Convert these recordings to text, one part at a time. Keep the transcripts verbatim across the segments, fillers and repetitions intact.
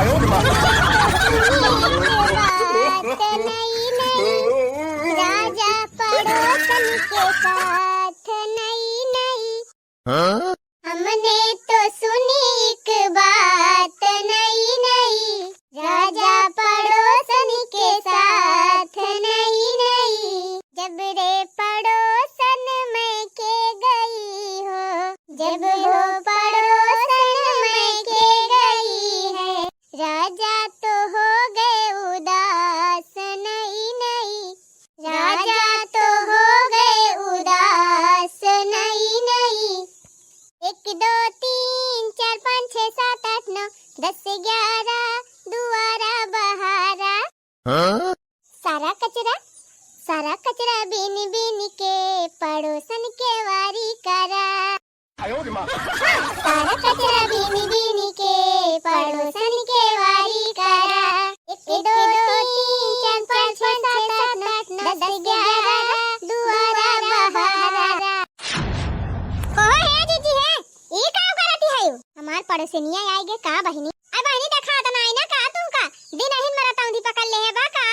सुनी एक बात नई नई, राजा पड़ोसन के साथ नई नई। हाँ? हमने तो सुनी एक बात नई नई, राजा पड़ोसन के साथ नई नई। जब रे पड़ोसन मइके गई हो, जब हो पड़ोसन मइके गई है, राजा तो हो गए उदास नई नई, राजा तो हो गए उदास नई नई। एक, दो, तीन, चार, पाँच, छः, सात, आठ, नौ, दस, ग्यारह, दुआरा बहारा। हाँ? सारा कचरा, सारा कचरा बीन बीन के पड़ोसन के वारी करा। हाँ, सारा कचरा बीन बीन के पड़ोसन के वारी करा। एक, दो, तीन, चार, पाँच, छः, सात, आठ, नौ, दस, ग्यारह, दुआरा बहारा। कहो हे जीजी हे, ई का करती है? हमार पड़ोसिनिया आइगे का बहिनी? अरे बहिनी, देखात नाई ना का तुमका? दिनहिन मरत औंधी पकड़ लेहे बा का?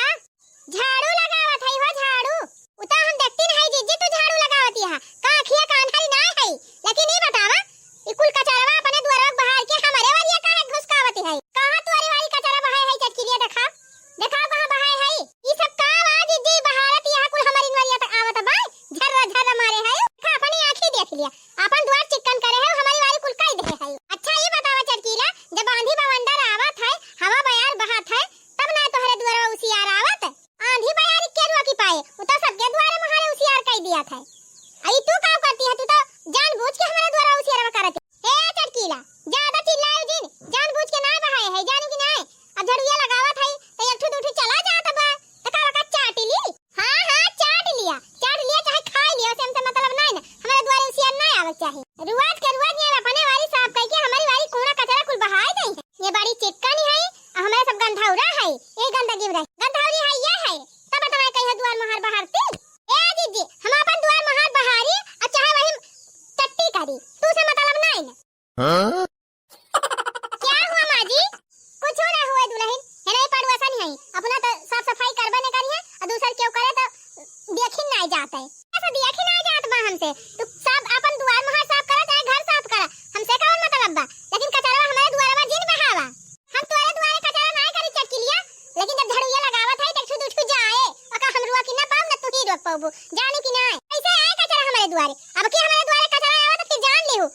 झाड़ू लगावत हई हो, झाड़ू। उ त हम देखती न हई जीजी, तू झाड़ू लगावत हया। का अँखिया कान हरी नाय हई? लेकिन ई बतावा, ई कुल कचरवा अपने दुआरवा के बहार के हमरे वरिया काहे घुसकावत हई? कहाँ तोरे वाली कचरा बहाए हई चटकिलिया, देखाव। देखाव कहाँ बहाए हई? ई सब का बा जीजी, बहारत हया कुल हमरी वरिया तक आवत बा? झर्रा झर्रा मारे हई। देखा, अपनी आँखी देख लिया। आपन दुआर चिक्कन करे हई, हमरी वाली कुल कई देहे हई। अच्छा ई बतावा चटकीला, जब आँधी बवंडर आवत है, हवा बयार बहत है, तब ना तोहरे दुआरवा उसियार आवत? आँधी बयार के रोकी पाए, उ तो सबके दुआरे मुहारे उसियार कई दिया था। अई तू का करती है, तू तो जानबूझ के हमरे दुआरवा उसियारवा करत है। ए चटकीला, ज्यादा चिल्लायो जिन, जानबूझ के ना बहाए है, जानू कि नाय? अब झड़ुआ लगावत है, तो एक ठो दू ठो चला जात बा, तो का ओका चाट ली? हाँ, हाँ, चाट लिया, चाट लिया, चाहे खाई लिया, ओसे हमसे मतलब नाय ना। हमरे दुआरे उसियार नाय आवे चाही। रुआज के रुआज ये अपने वाली साफ कई के हमरी वाली कूड़ा कचरा कुल बहाए दे है। ये बड़ी चिक्कनी है, आ हमरे सब गंधौरा है, ये गंदगी में रहे। गंधौरी है, ये है, तब तुम्हारे कहिए दुआर मुहार बहारती। ए जीजी, हम अपन दुआर मुहार बहारी, और चाहे वही टट्टी करी, तू से मतलब नाय ना। हाँ? क्या हुआ माँ जी? कुछ ना हुआ दुलहिन, है नहीं पड़ुआ सन है, अपना तो साफ सफाई करबे नहीं करी है, और दूसर क्यों करे तो देखी नहीं जात है। ऐसा देखी नहीं जात बा हमसे, तू सब अपन दुआर मुहार साफ करा चाहे घर साफ करा, हमसे कौन मतलब बा, लेकिन कचरवा हमारे दुआर में जिन बहावा। हम तोरे दुआरे कचरा नहीं करी चटकिलिया, लेकिन जब झड़ुआ लगावत है, तो एक ठो दू ठो जाए, ओका हम रोकी ना पाउब, ना तू ही रोक पाउबू, जानू कि नहीं? कैसे आए कचरा हमारे दुआरे? अब की हमारे दुआरे कचरा आवा तो फिर जान लिहू।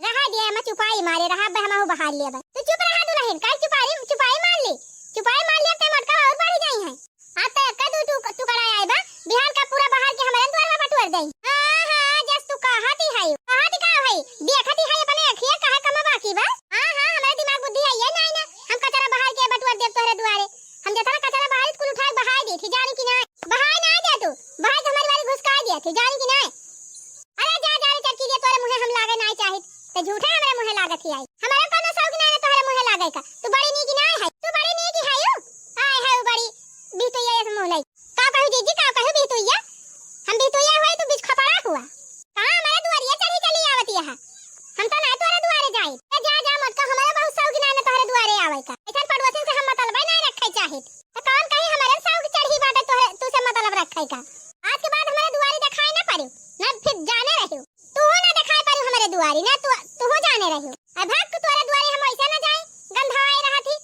रहा दिया, हम चुपाई मारे रहा बे, हमहू बहार लिया बे। तू चुप रहा दुलहिन, काहे चुपाई, चुपाई मार ली? चुपाई मार लिया ते मटका और बढ़ी जाई है। आज तो एक्का दू टुक-, टुकड़ा आए बा, बिहान का पूरा बहार के हमारे दुआर में बटुअर देई। हाँ, हाँ, जस तू कहती है, कहती का है, देखती है अपने अखिया कहाँ कमा बाकी बा। हाँ, हाँ, हमारे दिमाग बुद्धि है ये नाई ना, हम कचरा बहार के बटुअर देब तोहरे दुआरे। हम जतना कचरा बहारित कुल उठाए बहाए देती, जानू कि नाई? बहाए ना दे तू, बहाए तो हमारी वाली घुसकाए देती, जानू कि नाई? अरे जा, जा रे चटकीलिया, तोरे मुँहे हम लागे नाई चाहित। ते झूठे हमरे मुँहे लागत ही आई। हमारा कोनो शौक नाई ना तोहरे मुँहे लागे का। तू बड़ी नीक नाई है। तू बड़ी नीक है यू। आए है उ बड़ी बिहतुइया ये मुँह लाई। का कहू जीजी, का कहू बिहतुइया? हम बिहतुइया हुआ, तू बीच खपड़ा हुआ। कहाँ हमारे दुआरिया चढ़ी चली आवत यहाँ? हम तो नाई तोहरे दुआरे जाई। ए जा, जा मोटका, हमारा बहुत शौक नाई ना तोहरे दुआरे आवे का। ऐसन पड़ोसिन से हम मतलबे नाई रखे चाहित। तो कौन कही हमारे शौक चढ़ी बाटे तोहरे, तू से मतलब रखे का। आज के बाद हमारे दुआरी देखाए ना पड़ियो, ना फिर जाने रहियो। तू ना देखाए पड़ियो हमारे दुआरी, ना तू, तू जाने रहियो। अब भाग के तोरे दुआरी हम ऐसे ना जाए, गंधवाए रहत ही।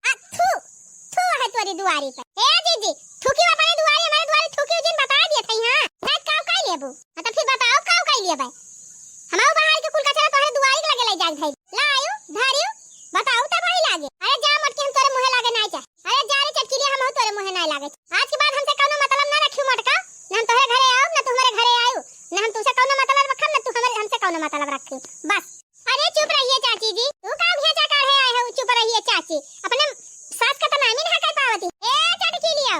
आ, थू, थू है तोरी दुआरी पर। ए जीजी, थूकी अपने दुआरी, हमारे दुआरी थूकी जिन बता दिए थे, हाँ? नहीं काव काई लेबू? हाँ, तो फिर बताओ काव काई लेबे? हमारे बाहर के कुल कचरा तोहरे दुआरी के लगे ले जाए भाई। लायो, धरियो, बताओ तब वही लागे। अरे जा मोटकी, हम तोरे मुँहे लागे नाई चाहे। अरे जा रे चटकीलिया, हम तोरे मुँहे नाई लागे। आज के बाद हमसे कौनो मतलब ना रखियो मोटका, ना हम तोहरे घरे आउब, ना तू हमरे घरे आयु, ना हम तुसे कौनो मतलब रखब, ना तू हमरे, हमसे कौनो मतलब रखियो। बस। अरे चुप रहिए चाची जी, तू का घेचा काढ़े आए हो? चुप रहिए चाची, अपने सास का तो नामी ना कर पावती। ए चटकीलिया,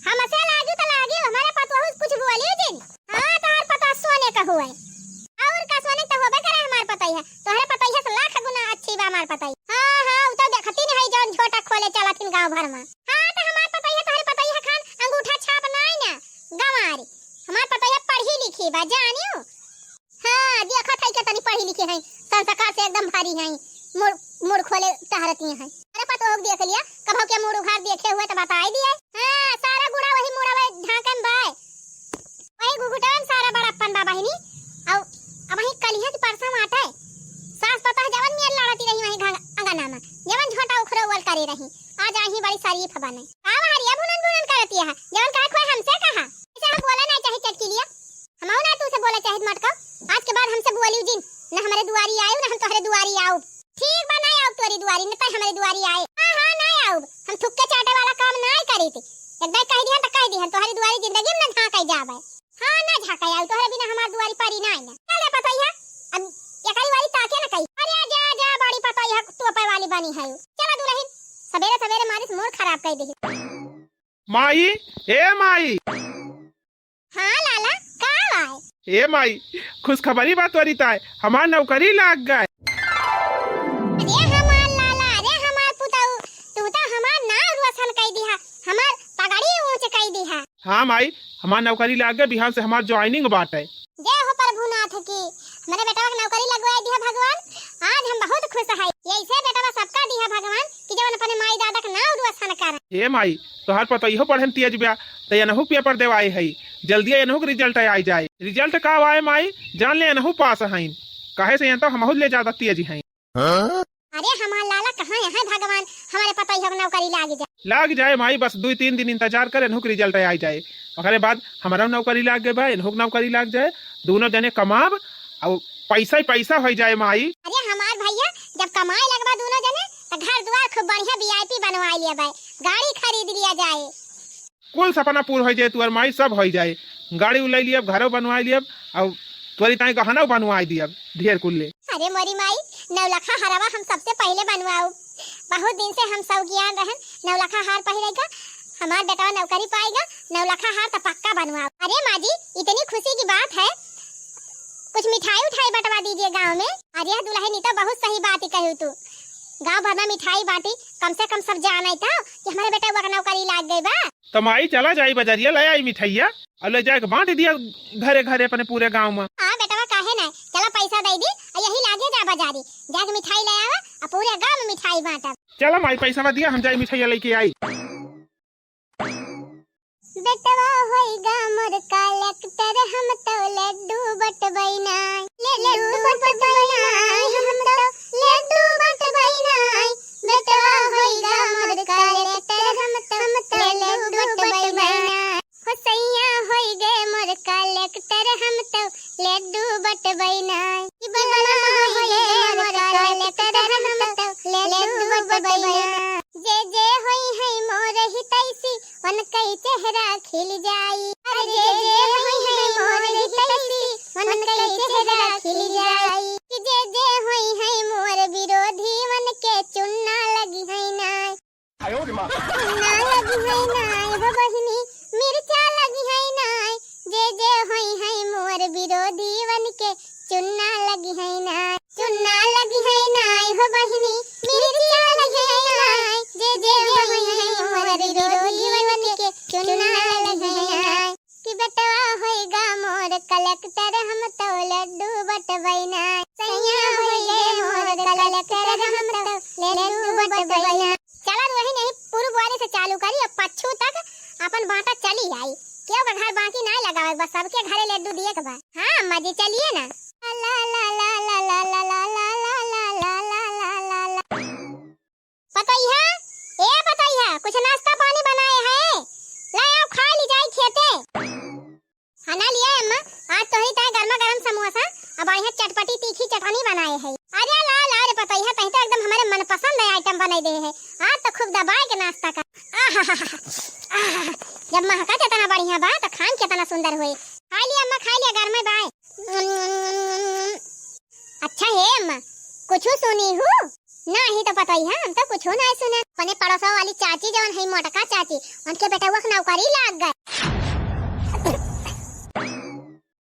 हमसे लागी तो लागी, हमारे पतोहू कुछ बोली जिन। हाँ, तोहर पतोह सोने का हुआ है। और का सोने तो होबे करे हमार पतोहिया। तोहरे पतोहिया से लाख गुना अच्छी बा हमार पतोहिया। हाँ, हाँ, उ तो देखती नहीं है जौन झोटा खोले चलत हिन गाँव भर में। हाँ, तो हमार पतोहिया, तोहरे पतोहिया खान अंगूठा छाप नाई ना, गंवारी। हमार पतोहिया पढ़ी लिखी बा, जानियो। हाँ, देखत है के तनी पढ़ी लिखी है, संस्कार से एकदम भारी है, मुड़, मुड़ खोले टहरती है। अरे देख लिया, कभौ के मूड़ उघार देखे हुए त बताई दिए। हाँ, सारा गुड़ा वही मूड़ा में ढांकन बाय। वही घुघुटवन सारा बड़प्पन बा बहिनी। अउ अब वही कलिया की परसों आटे। सास पतोह जवन नियर लड़ती रही वही घंग-, अंगना में। जवन झोंटा उखरो वल करे रही। आज आई बड़ी शरीफ बने। का हरिया बुनन बुनन करती है? जवन कहे खोए हमसे कहा। इसे हम बोला नहीं चाही चटकी लिया। हमहू ना तू से बोला चाहित मटका। आज के बाद हमसे बोलियो जिन, न हमरे दुआरी आयो, न हम तोहरे दुआरी आउब। ठीक बा, ना आउब तोहरे दुआरी, न तै हमरे दुआरी आए। हाँ, हाँ, ना आउब। हम थुक्के चाटे वाला काम ना करी थी। एक दाई कह दिहन त कह दिहन, तोहरे दुआरी जिंदगी में ना झांका जाबे। हाँ, ना झांका आउब, तोहरे बिना हमार दुआरी परी ना ना। चल रे पतोहिया, अब एकरी वाली ताके न कही। अरे जा, जा, बड़ी पतोहिया तोपे वाली बनी है। चला दुलहिन, सबेरे सबेरे मारिस मूड खराब कर दे। माई, ए माई। हाँ लाला, का बाय? ए माई, खुशखबरी बा तोरी ताय, हमार नौकरी लाग गए। अरे हमार लाला, अरे हमार पुतऊ, तू तो हमार नाव रोशन कई दिहा, हमार पगड़ी ऊंच कई दिहा। हाँ माई, हमार नौकरी लाग गए, बिहान से हमार joining बाटे। जय हो प्रभुनाथ की, हमरे बेटवा के नौकरी लगवाई दिहा भगवान, आज हम बहुत खुश है। ऐसे बेटवा सबका दिहा भगवान कि जवन अपने माई दादा के नाव रोशन कर। हे माई, तोहार पतोहियो पढ़े में तेज बा, त एनहू paper देवाए हई, जल्दी एनहू के result आई जाए। Result का आए माई, जान ले एनहू पास हईन, काहे से एन तो हमहू ले ज्यादा तेज हईन। अरे हमार लाला, कहाँ यहाँ भगवान हमारे पतोहियो के नौकरी लाग जाए। लाग जाए माई, बस दुई तीन दिन इंतजार कर, एनहू के result आई जाए, ओकरे बाद हमारा नौकरी लाग गए बा, एनहू के नौकरी लाग जाए, दोनों जने कमाब अउ पैसा ही पैसा हो जाए माई। अरे हमार भैया, जब कमाए लगबा दोनों जने, त घर दुआर खूब बढ़िया VIP बनवाई लिया बाय, गाड़ी खरीद लिया जाए। कुल सपना पूर हो जाए तुअर माई, सब हो जाए, गाड़ी उलाई लियब, घरो बनवाई लियब, अउ तोरी ताई गहना बनवाई दियब ढेर कुल ले। अरे मोरी माई, नौलखा हरवा हम सबसे पहले बनवाऊ, बहुत दिन से हम शौकियान रहन नौलखा हार पहिरे का, हमार बेटवा नौकरी पाएगा, नौलखा हार तो पक्का बनवाऊ। अरे माँ जी, इतनी खुशी की बात है, कुछ मिठाई उठाई बंटवा दीजिए गाँव में। अरे दुलहिनी तो बहुत सही बात ही कहू तू, गाँव भर में मिठाई बांटी, कम से कम सब जाने तो कि हमारे बेटवा के नौकरी लाग गई बा। तो माई चला जाई बजरिया, ले आई मिठाइया अउ ले जाके बांट दिया घरे घरे अपने पूरे गाँव में। हाँ बेटवा, काहे ना, चला पैसा दे दी अउ यही लागे जा बजारी, जाके मिठाई ले आवा अउ पूरे गाँव में मिठाई बांटा। चला माई, पैसा दिया, हम जाई मिठाइया लेके आई। बेटवा होइगा मोर कलेक्टर, हम तो लड्डू बटबैना, लड्डू बटबैना, हम तो लड्डू बटबैना। बेटवा होइगा मोर कलेक्टर, हम तो, हम तो लड्डू बटबैना। हो सैया होइगे मोर कलेक्टर, हम तो लड्डू बटबैना। कि बलमा होइगे मोर कलेक्टर, हम तो लड्डू बटबैना। जे जे होई है मोर हितैषी, उनकै चेहरा खिल जाई। अरे जे जे होई है मोर हितैषी, उनकै चेहरा खिल जाई। कि जे जे होई है मोर विरोधी, उनके चुन्ना लगिहै नाय। आयो रे माँ। चुन्ना लगिहै नाय हो बहिनी, मिर्चा लगिहै नाय। जे जे होई है मोर विरोधी, उनके चुन्ना लगिहै नाय, चुन्ना लगिहै नाय हो बहिनी, मिर्चा लगिहै नाय। जे जे होई है मोर विरोधी, उनके चुन्ना लगिहै नाय। कि बेटवा होइगा मोर कलेक्टर, हम तो लड्डू बटबैना। सैया होइगे मोर कलेक्टर, हम तो लड्डू बटबैना। चला दुलहिन, यही पूर्व वाले से चालू करी अउ पच्छू तक अपन बांटा चली आई। केहू का घर बाकी ना लगावे, बस सबके घरे लड्डू दिए के बा। हाँ अम्मा जी, चलिए ना। ला, ला, ला। पतोहिया, ए पतोहिया, कुछ नाश्ता पानी बनाए है? ले आओ, खा ली जाई खेते। हाँ ना लिया अम्मा, आज तोहरी ताई गर्मा गर्म समोसा अउ बढ़िया चटपटी तीखी चटनी बनाए है। अरे ला, ला रे पतोहिया, तही तो एकदम हमारे मनपसंद item बनाई दे है। आज तो खूब दबाए के नाश्ता कर। आहा, आहा, जब महका जितना बढ़िया बा तो खान कितना सुंदर होए। खा लिया अम्मा, खा लिया, गर्मा बाय। अच्छा हे अम्मा, कुछ सुनी हूँ? नाही तो पतोहिया, हम तो कुछ ना सुने। अपने पड़ोसवा वाली चाची जवन है मोटका चाची, उनके बेटवा के नौकरी लाग गए।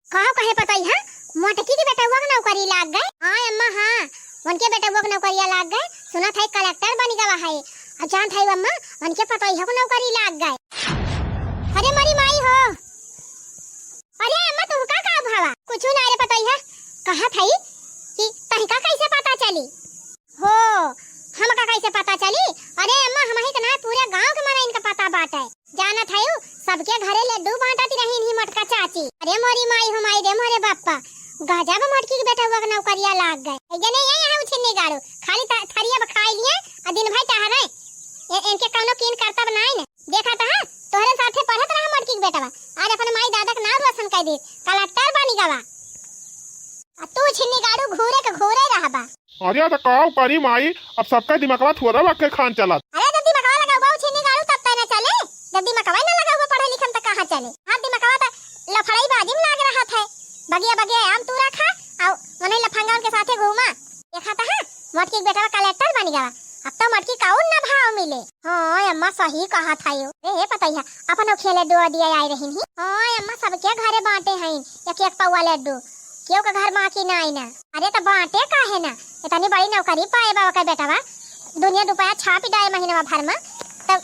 कहो कहे पतोहिया, मोटकी के बेटवा के नौकरी लाग गए? हाँ अम्मा हाँ, उनके बेटवा के नौकरिया लाग गए। सुनत है कलेक्टर बन गवा है। अउ जानत है अम्मा, उनके पतोहिया के नौकरी लाग गए। अरे मरी माई हो, अरे अम्मा, तुहका का भावा? कुछु ना रे पतोहिया, कहत हई कि तहिका कैसे पता चली? हो, हमका कैसे पता चली? अरे काव करी माई, अब सबका दिमकवा थोरा बक्के खान चलत। अरे जब दिमकवा लगाउबा उछिन्नी गाड़ू तब तय न चले, जब दिमकवा न लगाउबा पढ़े लिखे में त कहाँ चले? हाँ दिमकवा त लफड़ाई बाजी में लाग रहत है, बगिया बगिया आम तूरा खा, अउ उन्हें लफंगवन के साथे घूमा। देखा त हाँ, मोटकी के बेटवा कलेक्टर बन गवा, अब तो मोटकी काउन न भाव मिले। हाँ अम्मा सही कहा था यो। ए, हे पतैया, अपन खेले डो दिया आए रहिन ही। हाँ अम्मा सबके घरे बांटे हैं एक एक पौवा लड्डू, केहू के घर बाकी नाई ना। अरे त बांटे काहे ना, इतनी बड़ी नौकरी पाए बा ओकर बेटवा, दुनिया रुपया छापी डाए महीनवा भर में, तब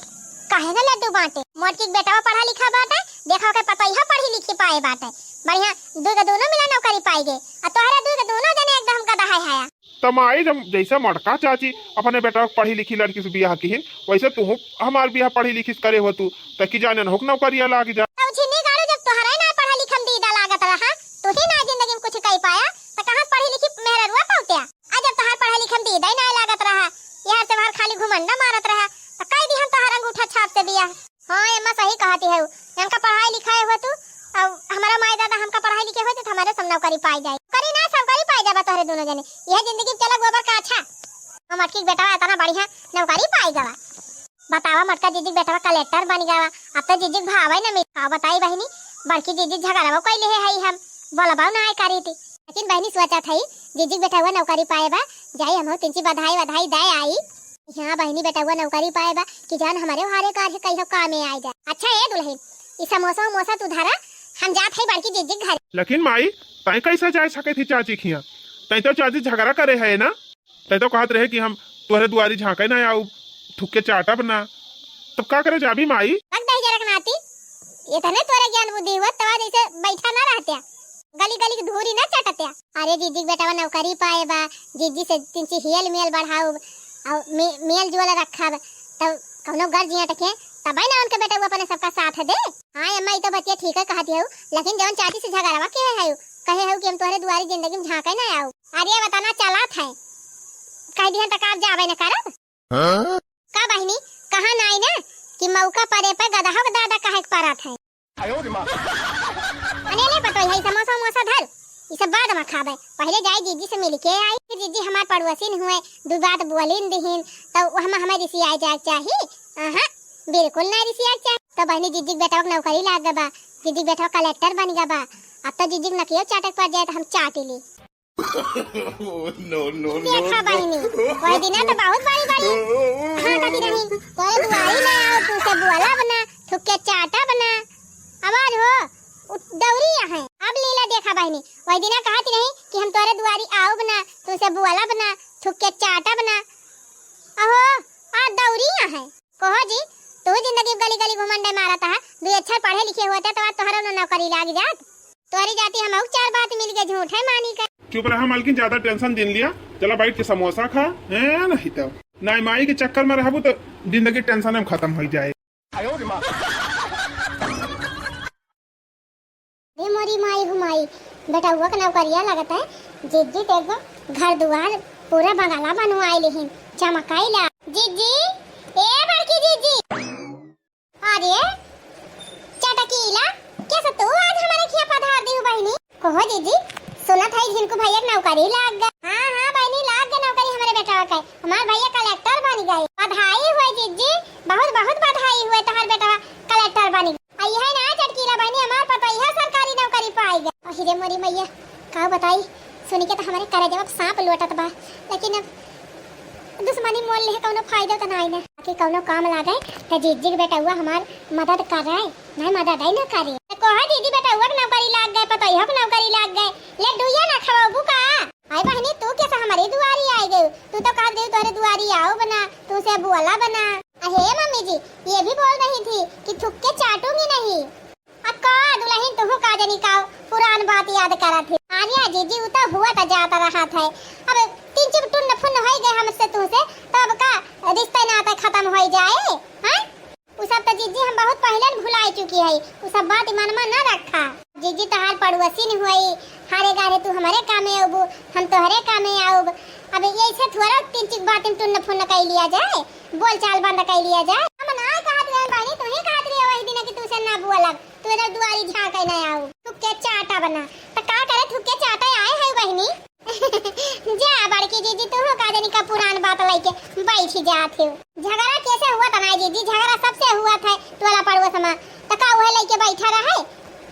काहे ना लड्डू बांटे? मोटकी के बेटवा पढ़ा लिखा बाटे, देखा ओकर पतैया पढ़ी लिखी पाए बाटे, बढ़िया दुई के दोनों मिला नौकरी पाई गए, आ तोहरे दुई के दोनों जने एकदम गदहा है। त माई, जब जैसे मोटका चाची अपने बेटवा के पढ़ी लिखी लड़की से बियाह किहिन, वैसे तुहू हमार बियाह पढ़ी लिखी से करे हो तू, ताकि जाने न हो के नौकरिया लाग जा। तब छिन्नी गाड़ू, जब तोहरे ना पढ़ा लिखा में दीदा लागत रहा, तू ही ना जिंदगी में कुछ कई पाया, त कहाँ पढ़ी लिखी मेहररुआ पौत्या? आ जब तोहार पढ़ा लिखा में दीदा ही ना लागत रहा, यार से बाहर खाली घुमंडा मारत रहा, त कई दिहन तोहार अंगूठा छाप से बियाह। हाँ अम्मा सही कहती है, इनका पढ़ाई लिखाई हुआ तू, अब हमारा माई दादा हमका पढ़ाई लिखे होते तो हमारे सब नौकरी पाई जाए। करी ना, सब करी पाई जाबा तोहरे दोनों जने। यह जिंदगी में चला गोबर का अच्छा। हम मोटकी के बेटवा इतना बढ़िया नौकरी पाई गवा। बतावा मोटका जीजी के बेटवा कलेक्टर बन गवा। अब तो जीजी के भावे न मिल। का बताई बहिनी, बड़की जीजी झगड़वा कैले है, है हम बोलबा ना आए करी थी। लेकिन बहिनी सोचा था जीजी के बेटवा नौकरी पाए बा, जाई हम तिनची बधाई बधाई दे आई। हाँ बहिनी, बेटवा नौकरी पाए बा कि जान हमरे हारे कार है, कहियो कामे आए जा। अच्छा ए दुल्हन, ई समोसा उमोसा तू धरा, हम जात है बड़की जीजी के घर। लेकिन माई, तैं कैसे जाए सके थी चाची खिया? तैं तो चाची झगड़ा करे है ना, तैं तो कहत रहे कि हम तोहरे दुआरी झांके ना आऊ, थुक्के चाटब ना, तब का करे जाबी माई? पक दही जरक नाती, इतने तोरे ज्ञान बुद्धि हुआ तवा जैसे बैठा ना रहत्या। गली गली के धूरी ना चटत्या। अरे जीजी के बेटवा नौकरी पाए बा, जीजी से तिनची हियल मियल बढ़ाउब, अउ मे-, मेल जोल रखब, तब कौनो गर्ज अटके, तबै ना उनके बेटवा अपने सबका साथ दे। हाँ अम्मा, ई तो बतिया ठीक है कहती हूँ, लेकिन जौन चाची से झगड़वा के है, कहे हूँ कि हम तोहरे दुआरी जिंदगी में झांके ना आऊ। अरे बताना चलत है, कह दिहन तक आप जाबे न करब। हाँ? का बहिनी, कहा नाई ना कि मौका परे पे गदहा के दादा कहे के परत है। अरे ले पतोई है, समोसा उमोसा धर, ई सब बाद में खाबे, पहले जाई जीजी से मिल के आई। फिर जीजी हमार पड़ोसिन हुए, दू बात बोलिन दिहिन, तो हम हमें रिसियाए जाए के चाही? अहाँ, बिल्कुल ना रिसियाए के चाही। तो बहिनी जीजी के बेटवा के नौकरी लाग गबा, जीजी के बेटवा कलेक्टर बन गबा, अब तो जीजी के नकियो चाटे के पड़ जाए तो हम चाट ली। Oh, no, no, no, देखा no। बहिनी, वही दिना तो बहुत बड़ी बड़ी हाँ कथी रही, तोरे दुआरी ना आओ, तू से बोला बना, थुक्के चाटा बना, आवाज हो, उ दौरी यहाँ। अब लीला देखा बहिनी, वही दिना कहती रही कि हम तोरे दुआरी आओ बना, तू से बोला बना, थुक्के चाटा बना, अहो, आ दौरी यहाँ। कहो जी, तू जिंदगी गली गली घुमंडे मारत है, दुई अक्षर पढ़े लिखे होते तो आज तोहरो न नौकरी लाग जात। तोहरी जाती हमहू चार बात मिल गए झूठे मानी के। चुप रहा मालकिन, ज्यादा टेंशन जिन लिया। चला बैठ के समोसा खा, हैं, नहीं तो। नाई माई के चक्कर में रहबू तो जिंदगी टेंशन में खत्म हो जाए। अरे मोरी माई हो माई, बेटउआ के नौकरिया लगत है, जिज्जी तो एकदम घर दुआर पूरा बंगला बनवाई लिहिन, चमकाइला। जिज्जी, ए बड़की जिज्जी। अरे, चटकीला, कैसे तू आज हमारे खिया पधार दी हो बहिनी? कहो जिज्जी, सुनत है झिनकू भैया के नौकरी लाग गए। हाँ, हाँ बहिनी, लाग गए नौकरी हमारे बेटवा के। हमार भैया कलेक्टर बन गए। बधाई हुए जिज्जी, बहुत, बहुत बधाई हुए, तोहार बेटवा कलेक्टर बन गए। आ यह ना चटकीला बहिनी, हमार पतोहिया सरकारी नौकरी पाई गए। अहि रे मोरी मैया, का बताई, सुनी के तो हमारे करेजवा पे सांप लोटत बा, लेकिन अब दुश्मनी मोल ले कौनो फायदा तो नाई ना। कि कौनो काम लागे तो जिज्जी के बेटउआ हमार मदद करे, नहीं मदद है ना करे। तो कहा जिज्जी बेटउआ के नौकरी लाग गए, पतोहिया के नौकरी लाग गए, ले दुइया ना खवाबू का? आई बहिनी, तू कैसे हमारी दुआरी आई गई? तू तो कह दे तोरे दुआरी आओ बना, तू से बोला बना। अहे मम्मी जी, ये भी बोल रही थी कि थुक्के चाटूंगी नहीं। अब का दुल्हन तुहू का जनी का पुरान बात याद करत है। अरे जिज्जी, उ तो हुआ तो जात रहत है। अब तीन चुप टुन्न फुन्न होई गए हमसे तुहसे, तो अब का रिश्ते नाते खत्म होई जाए? हैं? उ सब तो जिज्जी हम बहुत पहले न भुलाई चुकी है। उ सब बात मन में न रखा। जिज्जी तोहार पड़ोसी न हुई, हारे गारे तू हमारे कामे अबू, हम तोहरे कामे आउब। अब ऐसे थोड़ा तीन चुप बात में टुन्न फुन्न कर लिया जाए। बोल चाल बंद कर लिया जाए। हम ना कहत रहे बहिनी, तू ही कहत रहे वही दिन कि तू से ना बोलब, तू इधर दुआरी झांके ना आऊ। थुक्के चाटा बना, तो का करे थुक्के चाटा आए है बहिनी? जा बड़की जिज्जी, तू हो का जनी पुरान बात लइके बैठी जात हो। झगड़ा कैसे हुआ था ना जीजी, झगड़ा सबसे हुआ था टोला पड़ोस में, तो का उहे लइके बैठा रहे?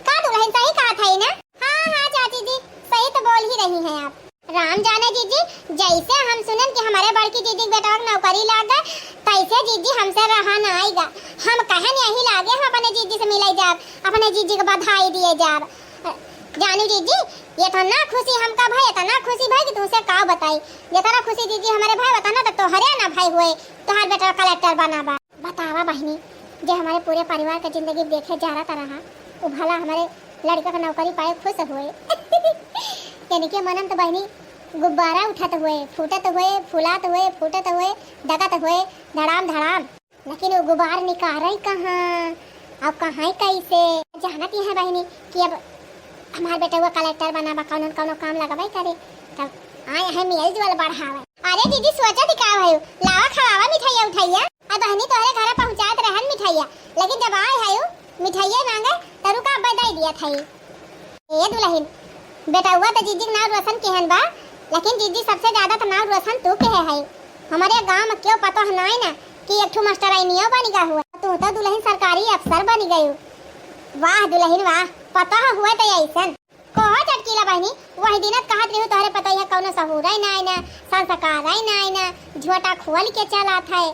का दुलहिन सही कहा था ना? हाँ, हाँ चाची जी, सही तो बोल ही रही हैं आप। राम जाने जीजी, जैसे हम सुनन कि हमरे बड़की जीजी के बेटवा के नौकरी लाग गए, तैसे जीजी हमसे रहा ना आइगा। हम कहन यही लागे हम अपने जीजी से मिले जाब, अपने जीजी के बधाई दिए जाब। जानू जीजी, इतना खुशी हमका भई, इतना खुशी भई कि तुमसे का बताई। जितना खुशी जीजी हमरे भई, उतना तो तोहरे ना भई हुए, तोहार बेटवा कलेक्टर बना बा। बतावा बहिनी, जे हमरे पूरे परिवार के जिंदगी देखे जारत रहा, उ भला हमरे लड़का के नौकरी पाए खुश हुए। इनके मनन तो बहिनी गुब्बारा उठत हुए, फूटत हुए, फुलात हुए, फूटत हुए, डगत हुए, धड़ाम धड़ाम। लेकिन उ गुब्बार निकारे कहाँ, अब कहाँ कैसे? जानत ही है बहिनी कि अब हमार बेटवा कलेक्टर बना बा, कौनो न कौनो काम लगबे करे, तब आए हैं मेल जोल बढ़ावे। अरे दीदी, सोचत ही का भयू, लावा खवावा मिठाइया उठाइया। अब बहिनी तोहरे घरे पहुँचात रहन मिठाइया, लेकिन जब आए है उ मिठाइया मांगे, त रुका अब्बे दे दिया था। ए दुलहिन, बेटउआ त जीजी के नाव रोशन केहन बा, लेकिन जीजी सबसे ज्यादा त नाव रोशन तू केहे है। हमरे गांव में केहू पतोह नाई ना कि एक ठो मास्टराइनियो बनिगा हुआ। तू तो दुलहिन सरकारी अफसर बनि गयू। वाह दुलहिन वाह, पतोह हुए त ऐसन। कहो चटकीला बहिनी, वही दिनत कहत रही तोहरे पतोहिया कौनो सहूर है नाई ना, संस्कार है नाई ना, झोटा खोल के चलत है।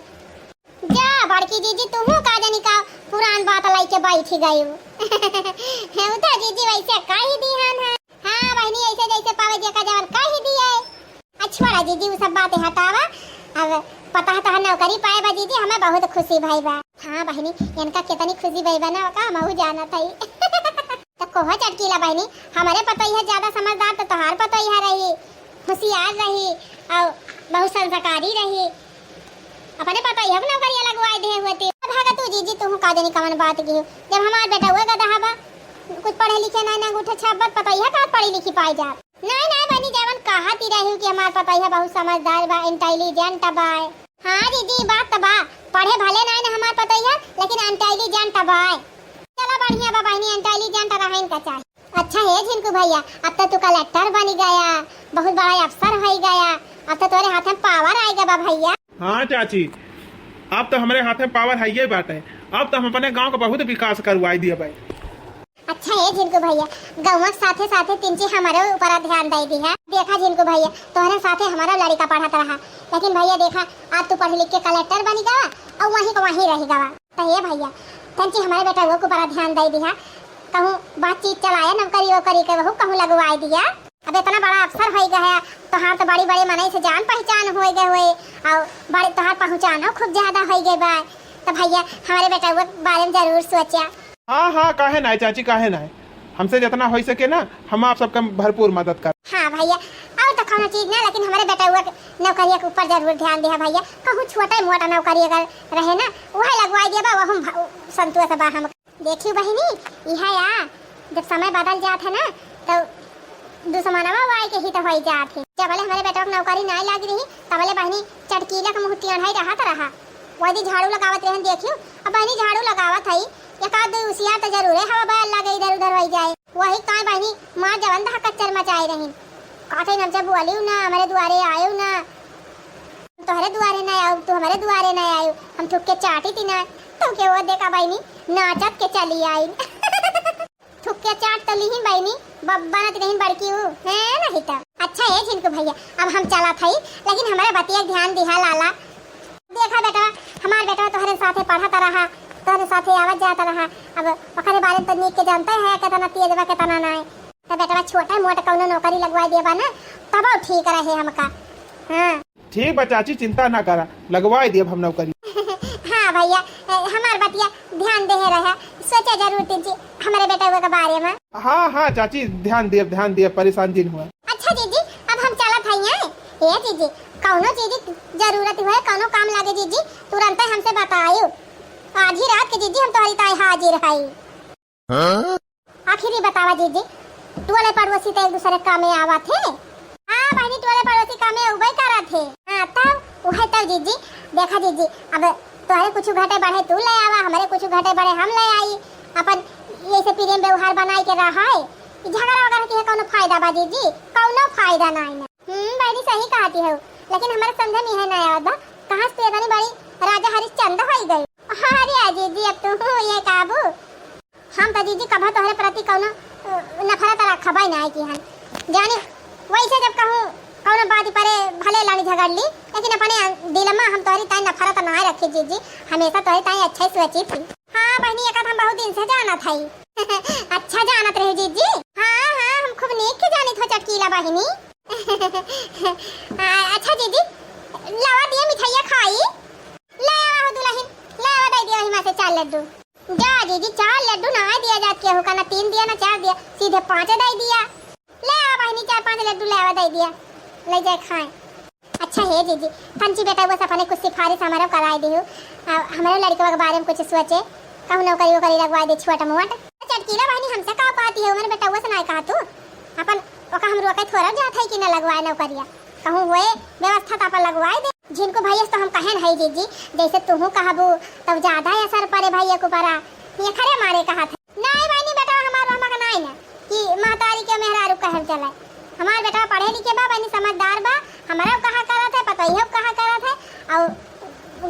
जा बड़की जीजी, तुहू का जानी का पुरान बात लइके बैठी गयू। हे उठा जीजी, वैसे कही दिहन है। हाँ बहिनी, ऐसे जैसे पावे जेका जवन कही दिए। अच्छा बड़ा जीजी, उ सब बातें हटावा। अब पता है तोहर नौकरी पाए बा जीजी, हमें बहुत खुशी भई बा। हाँ बहिनी, इनका कितनी खुशी भई बा ना, का हमहू जानत हई। तो कोहो चटकीला बहिनी, हमरे पतोहिया ज्यादा समझदार तो तोहार पतोहिया रही, होशियार रही और बहुत संस्कारी रही। अपने पतोहिया के नौकरिया लगवाए दे हुए थे। भागा तू जीजी, तू का जानी कवन बात की हो। जब हमार बेटउआ गदहा बा, कुछ पढ़े लिखे नाई ना, अंगूठे छाप बा, पतोहिया का पढ़ी लिखी पाई जा। नाई नाई बहिनी, जवन कहत ही रही कि हमार पतोहिया बहुत समझदार बा, intelligent बा। हाँ जीजी, बात त बा, पढ़े भले नाई ना हमार पतोहिया, लेकिन intelligent बा। चला बढ़िया बा बहिनी, intelligent रहन का चाही। अच्छा हे झिनकू भैया, अब तो तू कलेक्टर बनी गया, बहुत बड़ा अफसर होई गया, अब तो तोरे हाथ में पावर आइगा बा भैया। हाँ चाची, अब तो हमरे हाथ में पावर हइये बाटे, अब तो हम अपने गांव का बहुत विकास करवाई दिया भाई। अच्छा हे झिनकू भैया, गौवा के साथे साथे तिनची हमरे ऊपर ध्यान दे दिहा। देखा झिनकू भैया, तोहरे साथे हमारा लड़का पढ़त रहा, लेकिन भैया देखा, आज तू पढ़ लिख के कलेक्टर बनी गवा और वहीं का वहीं रह गवा। त हे भैया, तंची हमरे बेटउआ के ऊपर ध्यान दे दिहा, कहूँ बातचीत चलाया, नौकरी वोकरी के वहू कहूँ लगवाए दिया। अब इतना बड़ा अफसर होई गया है, तोहार तो बड़ी बड़ी मनई से जान पहचान होई गए हुए, और बड़े तोहार पहुँचानो खूब ज्यादा होई गए बा। तो भैया, हमरे बेटउआ के बारे में जरूर सोचा। हाँ हाँ, काहे नाय चाची, काहे नाय। हमसे जितना होई सके ना, हम आप सबका भरपूर मदद कर। हाँ भैया, और तो कौनो चीज ना, लेकिन हमरे बेटउआ के नौकरिया के ऊपर जरूर ध्यान दिहा भैया। कहूँ छोटा मोटा नौकरी अगर रहे ना, वह लगवाई दिया बा, वह हम भ-, संतोष बा हम। देखियो बहिनी, इहे आ, जब समय बदल जात है ना, तो दुश्मनवा वाई के हित होई जात है। जबले हमरे बेटवा के नौकरी नाई लागी रही, तबले बहिनी चटकीला के मुँह टेढ़ाई रहत रहा। वही झाड़ू लगावत रहन, देखियो, अब बहिनी झाड़ू लगावत हई, एक आध दो उसियार तो जरूरे हवा बयार लागे, इधर उधर होई जाए। वही काय बहिनी, माँ जवन दहा कच्चर मचाए रही। काटे नमचा बोलियो ना, हमरे दुआरे आयो ना। तोहरे दुआरे ना आयो, तू हमरे दुआरे ना आयो, हम थुक के चाटी ती ना। तो के वो देखा बहिनी, नाचत के चली आई। थुक के चाट तो लीही बहिनी, ब-, बनत रही बड़की ऊ, है नहीं तो। अच्छा हे झिनकू भैया, अब हम चलत हई, लेकिन हमरे बतिया के ध्यान दिहा लाला। देखा बेटवा, हमार बेटवा तोहरे साथे पढ़त रहा, तोहरे साथे आवत जात रहा। अब ओकरे बारे में तो नीक के जानते है, कितना तेज बा, कितना नाय। तो बेटवा छोटा मोटा कौनो नौकरी लगवाई देबा ना, तब ठीक रहे हमका। हाँ। ठीक बा चाची, चिंता ना करा, लगवाई देब हम नौकरी। हाँ भैया, ए, हमार बतिया ध्यान देहे रहा, सोचा जरूर तीन चीज हमरे बेटवा के बारे में। हाँ हाँ चाची, ध्यान देब, ध्यान देब, परेशान जिन हुआ। अच्छा जीजी, अब हम चलत हई हैं। ए जीजी, कौनो चीज जरूरत हुए, कौनो काम लागे जीजी, तुरंत हमसे बतायो। आधी रात के जीजी हम तोहरी ताई हाजिर हई। हाँ? आखिर ई बतावा जीजी, टोले पड़ोसी तो एक दूसरे कामे आवत है। हाँ बहिनी, टोले पड़ोसी कामे अउबे करत है। हाँ तब उहे तब जीजी, देखा जीजी, अब तोहरे कुछ घटे बढ़े तू ले आवा, हमरे कुछ घटे बढ़े हम ले आई। अपन ऐसे प्रेम व्यवहार बनाई के रहा है। ई झगड़ा वगैरह के कौनो फायदा बा जीजी? कौनो फायदा नाई ना। हम्म, बहिनी सही कहती हो। लेकिन हमरे समझ में है ना आवत बा, कहाँ से तू इतनी बड़ी राजा हरिश्चंद्र होई गई? अरे जीजी, अब तू ये काबू, हम तो जीजी कभो तोहरे प्रति कौनो, अ, नफरत रखबे ना की हन। जानी, वैसे जब कहूँ कौनो बात परे भले लानी झगड़ ली, लेकिन अपने दिल में हम तोहरी ताई नफरत ना रखी जीजी, हमेशा तोहरी ताई अच्छा ही सोची थी। हाँ बहिनी, एका हम बहुत दिन से जानत हई। अच्छा जानत रहे जीजी? हाँ, हाँ, हम खूब नीक के जानित हो चटकीला बहिनी। आ, अच्छा जीजी, लावा दिया मिठाइया खाई। ले आवा हो दुलहिन, ले आवा, दे दिया हिमा से चार लड्डू। जा जीजी, चार लड्डू ना दिया जात केहू का, ना तीन दिया, ना चार दिया, सीधे पाँच दे दिया। ले आवा बहिनी, चार पाँच लड्डू ले आवा, दे दिया, ले जाए खाए। अच्छा हे जीजी, पंची बेटा, वो सफा ने कुछ सिफारिश हमारे कराए दिहु, आ, हमारे लड़कवा के बारे में कुछ सोचे, कहूँ नौकरी वोकरी लगवाए दे छोट मोट। चटकीला बहिनी, हमसे का कहती है, हमारे बेटा वो से ना कहा तू, अपन ओका हम रोके थोड़ा जात है कि ना लगवाए नौकरिया, कहूँ हुए व्यवस्था तो अपन लगवाए दे। जिनको भैया से तो हम कहेन है जीजी, जैसे तुहू कहबू तब ज्यादा असर पड़े भैया के ऊपर। ये खरे मारे कहा था। नहीं बहिनी, बेटवा हमार रहमा का नहीं ना कि महतारी के मेहरारू कहल चले। हमार बेटवा पढ़े लिखे बा बहिनी, समझदार बा, हमारा कहा करत है, पतोहियो कहा करत है, और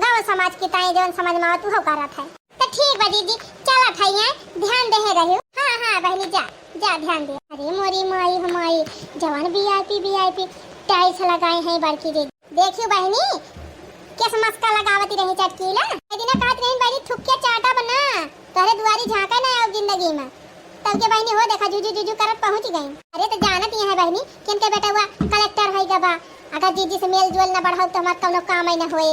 गाँव समाज की ताई जौन समझ में आवत उहो करत है। तो ठीक बा जीजी, चलत है, ध्यान देहे रहियो। हाँ, हाँ बहिनी, जा, जा ध्यान दे। अरे मोरी माई हो माई, जवान VIP VIP टाइल्स लगाए हैं बड़की दीदी। देखियो बहिनी, केस मस्का लगावती रही चटकीला। ए दिना कहत रही बहिनी, थुकिया चाटा बना, तोहरे दुआरी झांका ना आओ जिंदगी में। तब के बहिनी हो देखा, जुजु जुजु करत पहुंच गई। अरे तो जानत ही है बहिनी, किनके बेटवा कलेक्टर होई गबा। अगर जीजी से मेल जोल न बढ़ाऊ तो हमार कौनो काम ही न होए।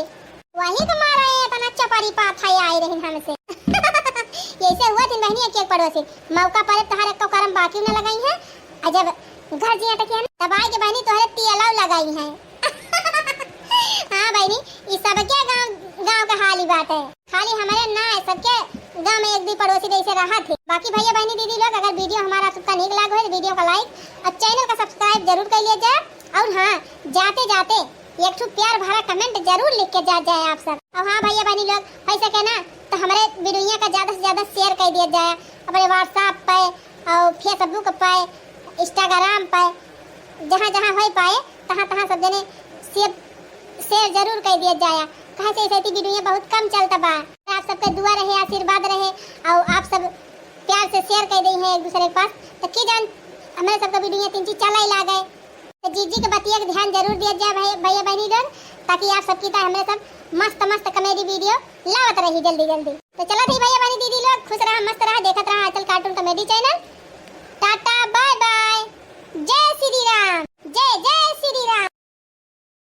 वही के मारा ये इतना चपरी पाथा आए रही हमसे। ऐसे हुआ दिन बहिनी, एक एक पड़ोसी मौका पर तोहर एको करम बाकी न लगाई है। और जब घर जी अटकी है ना, तब आए के बहिनी तोहरे तियलाव लगाई है। हाँ बहिनी, ई सबके गाँव, गाँव के हाल ही बात है। खाली हमारे ना है, सबके गाँव में एक दी पड़ोसी जैसे रहा थे। बाकी भैया बहिनी दीदी लोग, अगर वीडियो हमारा सबका नीक लाग हो तो वीडियो का लाइक और चैनल का सब्सक्राइब जरूर कर लिया जाए। और हाँ, जाते जाते एक ठो प्यार भरा कमेंट जरूर लिख के जा जाए आप सब। और हाँ भैया बहिनी लोग, हो सके ना तो हमारे वीडियो का ज्यादा से ज्यादा शेयर कर दिया जाए अपने WhatsApp पे और Facebook पे, Instagram पे, जहाँ जहाँ हो पाए तहाँ तहाँ सब जने शेयर, शेयर जरूर कर दिया जाए। कहे से ऐसे वीडियो बहुत कम चलता बा। आप सबके दुआ रहे, आशीर्वाद रहे और आप सब प्यार से शेयर कर दी है एक दूसरे के पास, तो की जान हमारे सबका वीडियो तीन चीज चला ही लागे। तो जीजी के बतिया के ध्यान जरूर दिया जाए भाई, भैया बहनी लोग, ताकि आप सबकी तरह हमारे सब मस्त मस्त कॉमेडी वीडियो लावत रही जल्दी जल्दी। तो चलो थी भैया बहनी दीदी लोग, खुश रहा, मस्त रहा, देखत रहा आंचल कार्टून कॉमेडी चैनल।